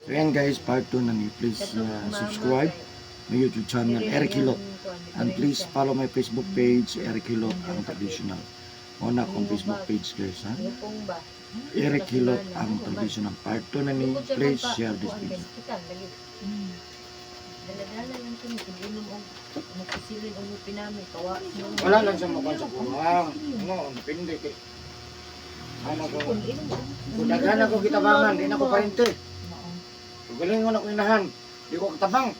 So yan guys, part 2 na ni. Please Katong mama subscribe kay my YouTube channel, diri Eric na Hilot. iyang kuan, And please diferensya. Follow my Facebook page, Eric Hilot, ang traditional. Mao na akong Facebook page, guys, ha. Lupong ba? Eric Hilot, ang traditional. Part 2 na ni. Bukod sa Please magpa- share this kuan kay video. hospital, lagi. Dala-dala lang kami kung inom og magpasilin og pinami kawa. Wala lang siya makuha sa kuha. Ano, depende kay. Ano ko? Kung daghan ako kitabangan, di na ko parente. Kung galing ko na ko inahan, di ko katabang.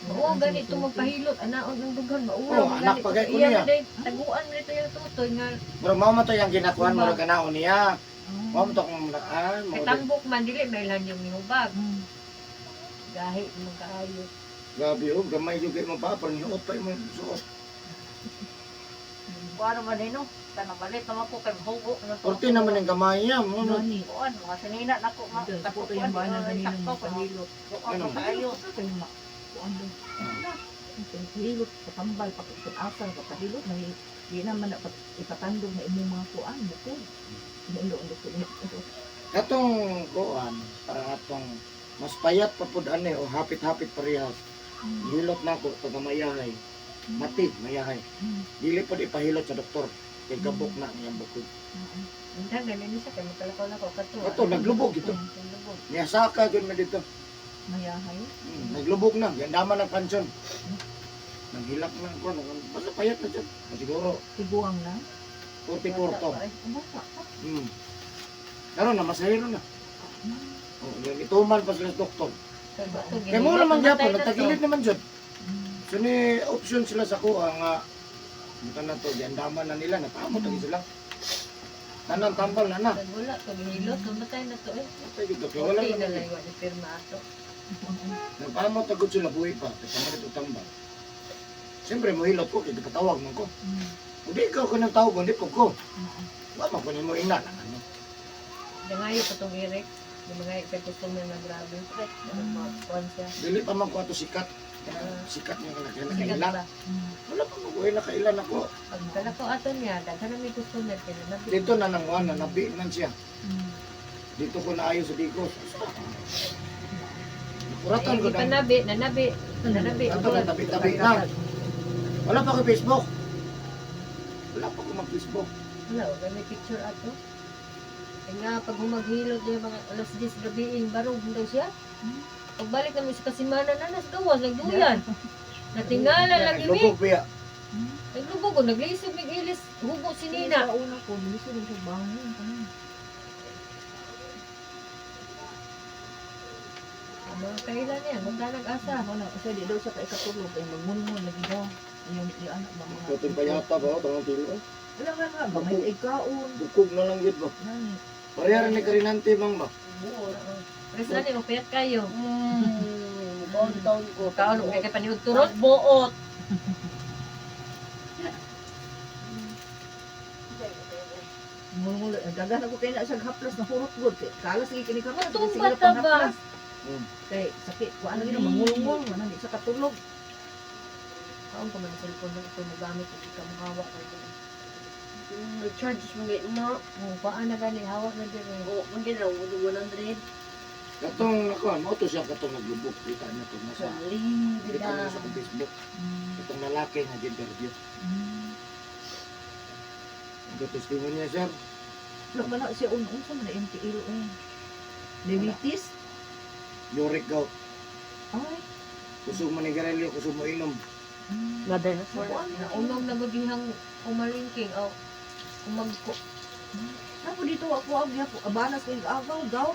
Oo, ganito magpahilot, anaon ng dughan, maulaw. Oo, anak pa kay ko Iya, niya. day, taguan mo nito yung tutoy nga. Pero mao man to yung ginakuan mo kanaon niya. Mao man to kung ah, Kay mao di. tambok man dili may ilan yung mihubag. Gahi man kaayo. Grabe oh, gamay jud kay mo pa pero niuot pa imong suot. Kuan man din no. Tanang balit naman ko kay mahugo. Korte naman ang gamay niya. Mo na. Gani. Kuan mga sinina nako ma. Ito, ko yung bana ganina mo pahilot. Ano? Ano kaayo. Kayo ma. Kuan doon. Hilot, patambal, patasa, patahilot, na di naman na ipatandog na imong mga kuan, bukod. Indo, indo, indo. Katong kuan, para atong mas payat pa pud ani o hapit-hapit parehas. Hilot nako taga mayahay. Mati mayahay. Dili pud ipahilot sa doktor kay gabok na niyang bukod. Unta ganin siya kay magkalakaw-lakaw kato. Kato naglubog ito. Naglubog. Niya saka gyud man dito. Mayahay. Naglubog na, gandama ng pansyon. Naghilak na ko, basta payat na dyan. Siguro, Tiguang na. 44 to. Ang bata pa. Karon na, masahiro na. Oh, yan, ituman pa sila sa doktor. Kato, Kaya mo naman namatay gyapon, na to. nagtagilid naman dyan. So ni option sila sa kuha nga, buta na to, giandaman na nila, natamo tagi sila. Tanan tambal na na. Kag wala to gihilot, namatay na to eh. Patay dito, kaya wala Okay na naman. lang wa ni pirma ato. Nagpamo tagod sila buhi pa, kaya pamalit og tambal. Siyempre, mohilot ko, kaya patawag man ko. Hindi ikaw ko ng tawag, hindi po ko. Wa man ko nimo ina lang ano. Dangayo pa tong Eric. Yung mga sa customer na grabe. Mga kuan siya. Dili pa man ko ato sikat. Sikat niya kana kana Sikat kaila. ba? Wala pa mo na kailan ako. Pag kalakaw ato niya, daghan na may customer kay na Dito na nang na nabi man siya. Dito ko naayo sa Digos. Kuratan ko Hindi pa na. nabi, nanabi, nanabi. Ato na tabi-tabi na. Wala pa ko Facebook. Wala pa ko mag-Facebook. Wala, wala may picture ato. Kaya nga, pag humaghilot niya mga alas 10 gabi, barog daw siya. Pagbalik namin sa kasimana na, nas gawas, nagduyan. Natingala lagi mi. Naglubog biya. Naglubog, oh, naglisod, migilis, hubo si Nina. Sa una ko, lisod sa bangin. Ang mga kailan niya, magka nag-asa. Wala, kasi di daw siya kaikatulog. Ay, magmunmon lagi daw. Yung anak ba mga... Puting payata ba? Tangang tilo. Wala nga nga, gamay ay kaon. Bukog na lang yun ba? Nani. Pareha rin ni Karinante bang ba? Pres na niyo, payat kayo. Kaon ko. Kaon, kay kay paniud turon. Buot. Mungol, daghan ako kay na siya haplas na hurot gud. Kay Kalas lagi kini karon. Matumba sige na ta ba? panghaplas. Hmm. Kay sakit ko ano gina mangulungol, wala di siya katulog. Kaon pa man ang cellphone na ito, magamit, hindi ka muhawa. Charge mo gay na. Oh, paan na gani, hawak na dire. O, man gid 100. Katong nakuha, mo to siya katong naglubog. Kita niya to nasa. Kita niya sa akong Facebook. Itong lalaki nga interview. Ang testimony niya, sir. Wala ba na siya unsa man na MTL eh. Diabetes? Uric gout. Ay. Kusog mo ni Garelio, kusog mo inom. Wala, naunong na gud dihang umalingking aw umagko. Napo dito ako ag gyapon abanas ko yung agaw gaw.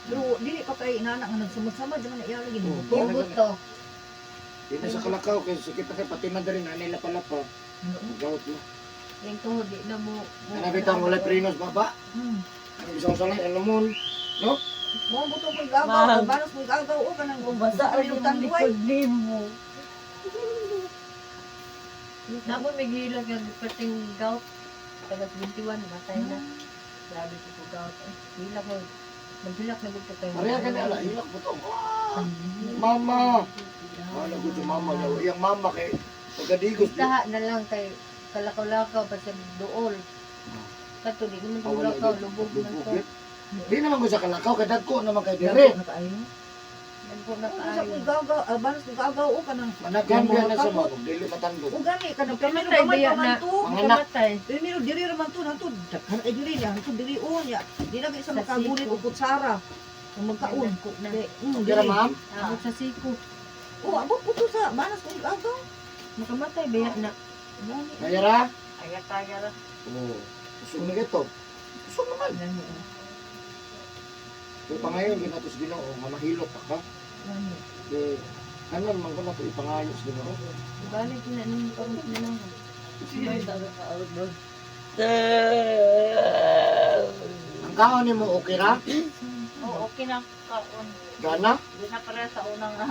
Pero dili pa kay inana nga nagsamad-samad man na iya lagi Oh, ni. Hugot to. Di na sa kalakaw, kaya sakit na kay pati na rin, anay lapa-lapa. Gout na. Yang tuhod di na mo. Hanapit ang walay prinos, baba. Ang isang salay, alam mo. No? Mo buto ko agaw, abanas ko agaw o kanang Basa kami ang og tanduay. likod nimo. Namo may gilag nga pating gout. Taga 21 matay na. Grabe ko po gout. Eh, hilak mo. Maghilak na gud ko kayo. Pareha ka na, ala, hilak mo to. Ah, mama! Wala ko si mama. Yung mama kay pagkadigos. Taha na lang kay kalakaw-lakaw pa sa duol. Kato di naman Ah, wala lakaw yun. lubog man Lubog to. yun. Di naman ko sa kalakaw kay dagko naman kay dire. Dagko na kaayo. Dagko na Kung sa kaayo. kong gagaw, balas kong gagaw o kanang Managhan biya na sa mga dili matandog. O gani kanang primero Kamatay gamay ba pa man yan to. Mga anak. Kamatay. Primero diri ra man to nanto daghan kay diri niya, hanto diri o niya. Di na kay sa Sa makagunit siko. og kutsara. Kung magkaon. Dagko na. Kay, Okay ra diri. ma'am? Abot sa siko. O abot ko to sa balas kong gagaw. Makamatay ba yan na? Gani. Kaya ra? Kaya kaya ra. Oo. Kusog na gito. Kusog naman. Gani. Oh. Kaya pangayon ginatos Ginoo nga mahilot pa ka. Gani. Di kanon man ko na to ipangayo sa Ginoo. Balik na nung parang na lang. Ang kaon nimo okay ra? Oo, okay na kaon. Gana? Di na para sa unang nga.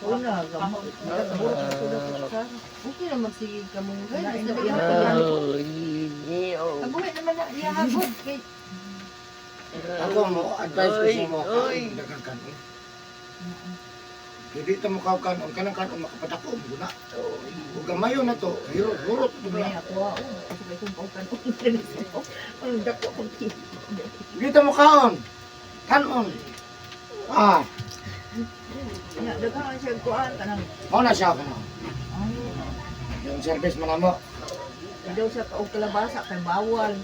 Una, gamot. Burot na to daw kutsara. Okay na magsige ka mong gay. Lain Basta na daghan iya. pa yan. Abuhi naman na iyahagod kay Ako mo advice ko sa mo kaon daghang kanon. Kay di ta mo kaon kanon kanang kanon makapadako mo guna. Ug gamayo na to, hirot hurot to May na. ako ah, oh. Kasi kay kung kaukan o. Ang dako kong Di ta mo kaon. Kanon. Ah, Ya, daghan siya kuan kanang mao na siya kana. ay, Yung service man namo. di daw siya kaog kalabasa kay bawal.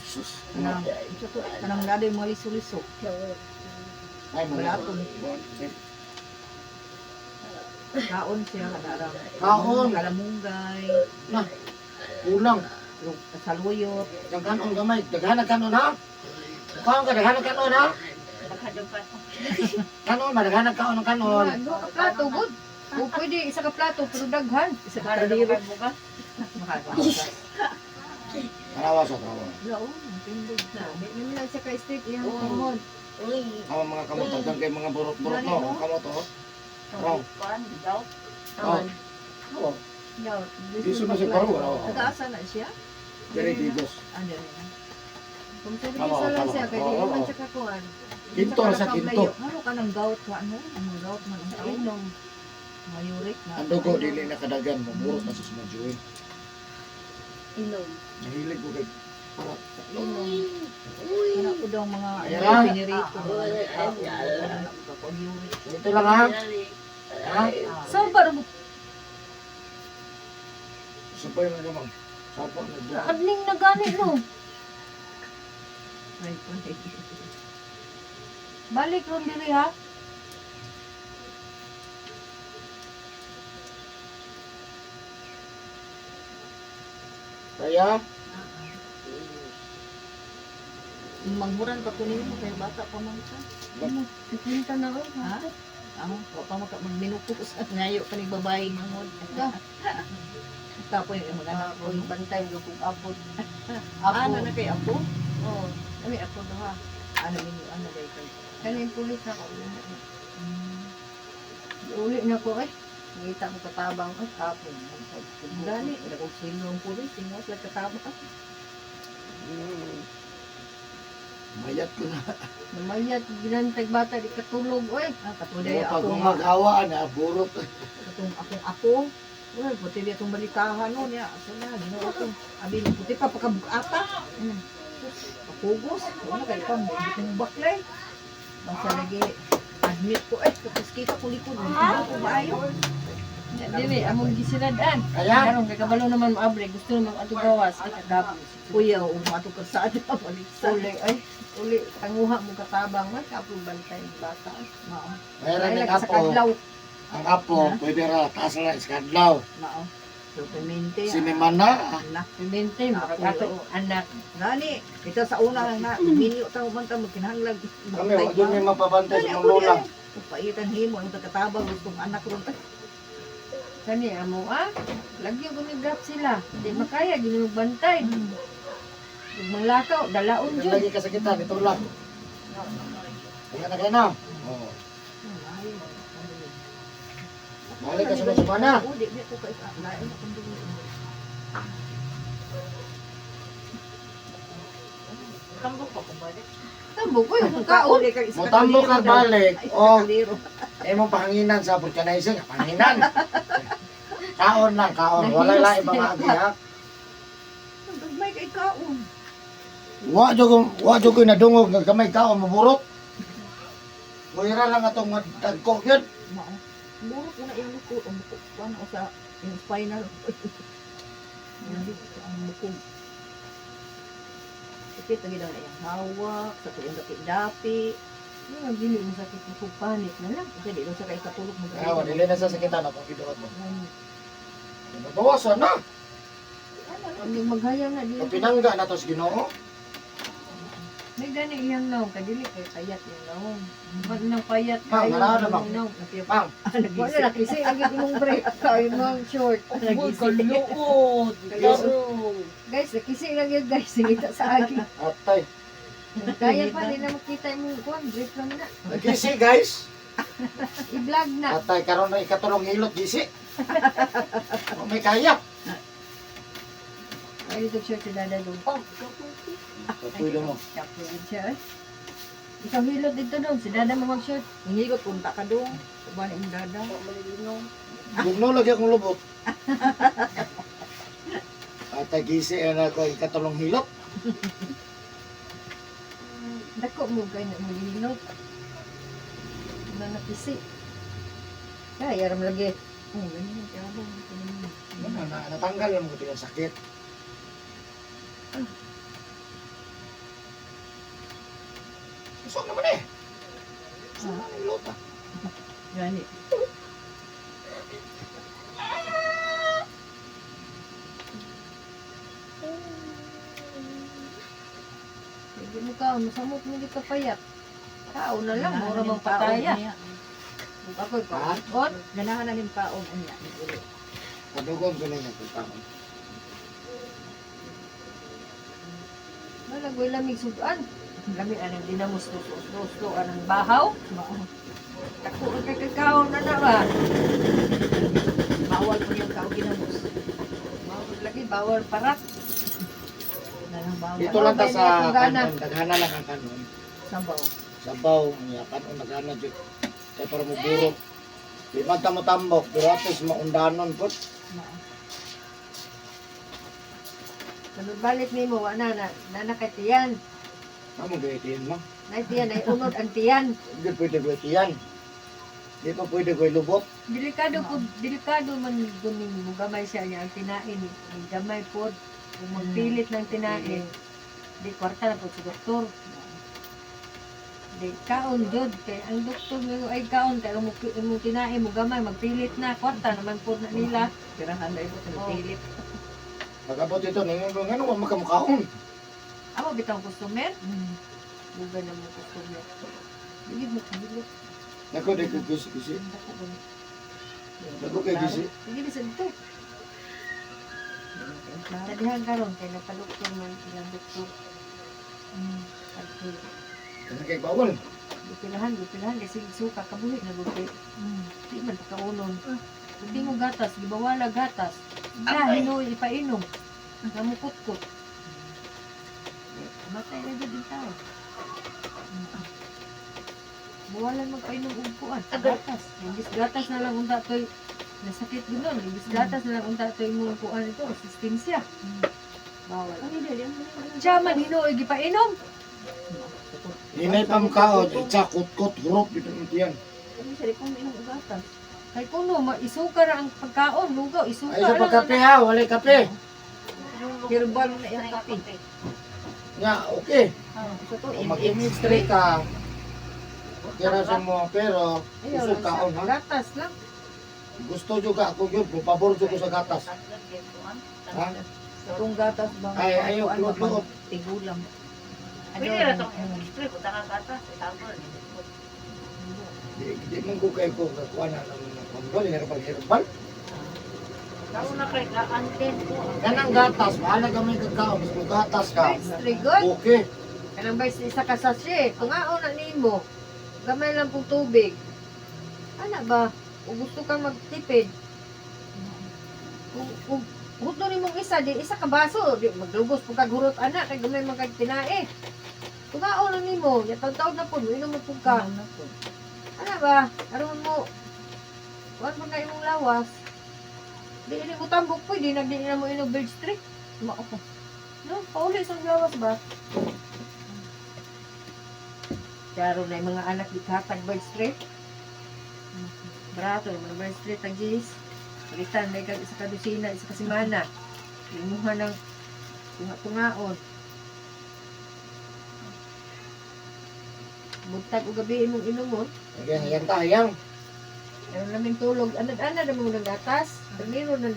Sus. Kanang sa to kanang naday mga liso-liso. Ay, mga Balaton. Kaon siya kanarang. Kaon. Kalamunggay, Na. Kulang. saluyot. Yung kanon gamay, daghan ang kanon ha. Kaon ka daghan ang kanon ha. Kanon, madaghan ang kaon ang kanon. Duha ka plato gud. O pwede isa ka plato pero daghan. Isa ka kaliro. Mahal pa. Tarawa sa tarawa. Laon, ang tindog. Na, di naman lang siya ka steak iyang kamon. Ang mga kamot daghan kay mga burot-burot no, ang kamot oh. Raw. Oh. Oh, Yaw, Di na siya paro, raw. Taga-asa na siya? Dere digos. Ano na? Kung seryoso lang siya kay di naman siya kakuan. Kinto ra sa kinto. Ano ka ng gout ka ano? Ang gout man ang Sa tao. inom. Mga uric na. Ang dugo dili na kadagan, maburot na sa sumajuin. Inom. Nahilig ko kay para Inom. Kana ko daw mga Ayan lang. pinirito. Mga tao. Ano ko pag uric. Ito lang ha. Ha? So para Supay na naman. Sapa na dugo. adling na gani no. Ay, ay. Balik ron diri ha. Kaya Manghuran pa kunin mo kay bata pa man siya. Kikinta na oy. Ha? Ah, wa pa maka magminuko sa ngayo kaning babae mangod. Da. Tapo yung mga anak ko. Ako bantay ko kung abot. Ano Apo. na kay apo? Oo. Kami ako duha. Ano ninyo ano day kay. Kani pulis ako. Uli na ko eh. Ngita ko katabang eh. Apo. Gani, dagog sino ang pulis, tingwas lang katama. mayat ko na. Namayat ginantag bata di katulog oy. Ah, katuday Pag ako nga, gumagawa na burot. katong akong apo. Uy, puti di atong balitahan no niya. Asa na, Ginoo ko. Abi, puti pa pagkabugata. Pakugos. Wala kay pa mo baklay. Basta lagi admit ko eh tapos kita ko likod mo ko maayo. Dili among gisilad-an. Kaya Karon kay kabalo naman maabre gusto naman ato gawas ay kagapos. Kuya, umato ka sa ada balik sa. Uli ay uli panguha mo katabang man kapo bantay ang bata. Mao, mayroon Ay ng lang sa apo. kadlaw. Ang apo, pwede ra taas na iskadlaw. mao. So pimente. Sinimana. Na. Pimente makakato anak. Gani, ito sa una lang na minyo ta man ta magkinahanglag. Kami, wa dun may mapabantay sa Gani mga ako lola. di. Paitan himo ang katabang gustong anak ron. Kani amo ah. Lagyo ko ni drop sila. Di makaya gini bantay. Ug manglakaw dalaon Yung jud. lagi kasakitan, ito lang. Kaya na kaya na. Oo. Balik ka sa semana. Oo, di di ko kay lain akong dugo. Tambok pa ko ba? Tambok ko yung kaon. Kaon kag isa Motambo kaliro kag daw. balik. Ay, isa O, kaliro. imong pahanginan sa vulcanizing, panginan. Kaon lang, kaon. Wala lang ibang agi ha. Gagmay kay kaon. Wa jud ko nadungog nga gamay kaon maburot. Buhira lang atong dagko gyud. Mao. Burot ko na iyang likod. Ang muko. Kuan o sa yung spinal. Ang likod, ang mukog. Sakit lagi daw na iyang hawak, sa iyang dapi-dapi. Ano nga dili mo sakit mo kung panik na lang. Kasi di daw siya kay katulog mo. Ah, dili na sa sakitan ako giduot mo. Nabawasan na. Ang maghaya na dili. Pinangga na to sa Ginoo. May gani iyang naong kay dili kay payat iyang naong. Pag nang payat Ma'am, kayo wala na, ma'am. naong. Ma'am, Wala na kasi ang imong break kayo mong short. Uy, kaluot. Tarong. Guys, nakisi lang yun guys, singita sa agi. Atay. Kaya pa di na makita imong kuan, brief lang na. Nagisi guys. I-vlog na. Atay karon na ikatulong hilot gisi. O may kaya. Ay, dito short si Dada doon. Oh, Patuloy mo. Kapoy siya eh. Ikaw hilot dito doon, si Dada mo mag-short. Hingigot punta ka dong. Uban ang dada. Bugno lagi akong lubot. Atay gisi na ako ikatulong hilot. Dako mo kay na mo hilot. Na nakisi. Kaya ram lagi. Oh, ganyan kaya ba? Ano, na, natanggal naman ko yung sakit. Usok naman eh. Usok naman yung lota. Gani. Hindi mo ka, masamot mo di ka payat. Tao na lang, mura mang pataya. Kung ako'y Ha? paot, Ganahan na ning paon unya. Padugon ko na yung pagkaon. Malagway lamig sudan. Lami anang dinamos tustos anang bahaw. Mao. Dako ang kay kakao na na ba. Bawal po niyang kao ginamos. Bawal lagi bawal parat. Dalang bawal. Dito lang ta sa Akong gana. kanon, daghana lang ang kanon. Sabaw. Sabaw, niya kanon daghana jud. Kay para mo burot. Di man ta mo tambok, pero at least maundanon po. Mao. Balik nimo wa na na na kay tiyan. Amo gaytiyan mo. Nay tiyan ay unod ang tiyan. Hindi pwede gaytiyan. Di pa pwede ko lubot. Delikado po, delikado man gunin mo gamay siya niya ang tinain. Ang gamay po kung magpilit ng tinain. Di kwarta na po sa doktor. Di kaon jud kay ang doktor mo ay kaon kay mo mo tinain mo gamay magpilit na kwarta naman po na nila. Tirahan na ito Oh. pilit. Pag-abot ito, ningon ko, ngano, wa makamukaon. Amo bitang customer, Mm. buga na mo customer. Dili mo kahilot. Nako, di ko gisi-gisi. Dako ba ni? Nako kay gisi. Sige sa dito. Tadihan karon kay napadoktor man ilang doktor. Adto. Ano kay bawal? Gipilahan, gipilahan kasi suka kabuhi na gud kay di man kaunon. Hindi mo gatas, gibawala gatas. Na hinuoy ipainom. Namukot-kot. Matay na jud ang tao. Bawalan magpainom og kuan, gatas. Imbis gatas na lang unta toy nasakit gud nun. Imbis gatas na lang unta toy imong kuan ito, resistensya. Bawal. Ano dili ang Siya man hinuoy gipainom. Hinay pa mukaon, itsa, kut-kut, hurot, dito ng tiyan. Ano siya kung inom og gatas. Kay kuno maisuka ra ang pagkaon, lugaw isuka Ay, sa lang. pagkape ha, walay kape. Herbal na iyang kape. Nga, okay. Sa to Kung mag-ministry ka, okay ra sa mo, pero Ayaw usog lang kaon siya. ha. Gatas lang. Gusto juga ako yun, pabor ko sa gatas. Ha? Itong gatas bang Ay, ayaw, kuan ba, luot-luot. Tigulang. Pwede ra tong extra kung taka gatas, sabon. Di, di man ko kayo ko kakuha na ng kondol, hindi ka pag-herbal. Tao na kay gaan din ko. Kanang gatas, bahala ka may kakaon, mas gatas ka. Very good. Okay. Kanang ba isa ka sachet, tungaon na nimo. Gamay lang pong tubig. Ana ba? Kung gusto kang magtipid, kung hutno nimong isa, di isa ka baso, di maglugos pug kag hurot ana kay gamay man kag tinae. Tungaon na nimo, ya taon na pud moinom mo pud ka. Ano po? Ana ba? Aron mo kuan mo na imong lawas. Di ini mo tambok pwede nagdi na mo inom Bird Street. Mao. No, pauli sa gawas ba? Klaro na yung mga anak di katag Bird Street. Barato, mga Bird Street, tag Gis. Palitan, na isa ka dosina, isa ka semana. Imuha ng tunga-tungaon. Buntag o gabi imong inumon. Ayan, ayan ta, ayan. Ano namin tulog. Anad-anad na mo ng gatas. Primero na.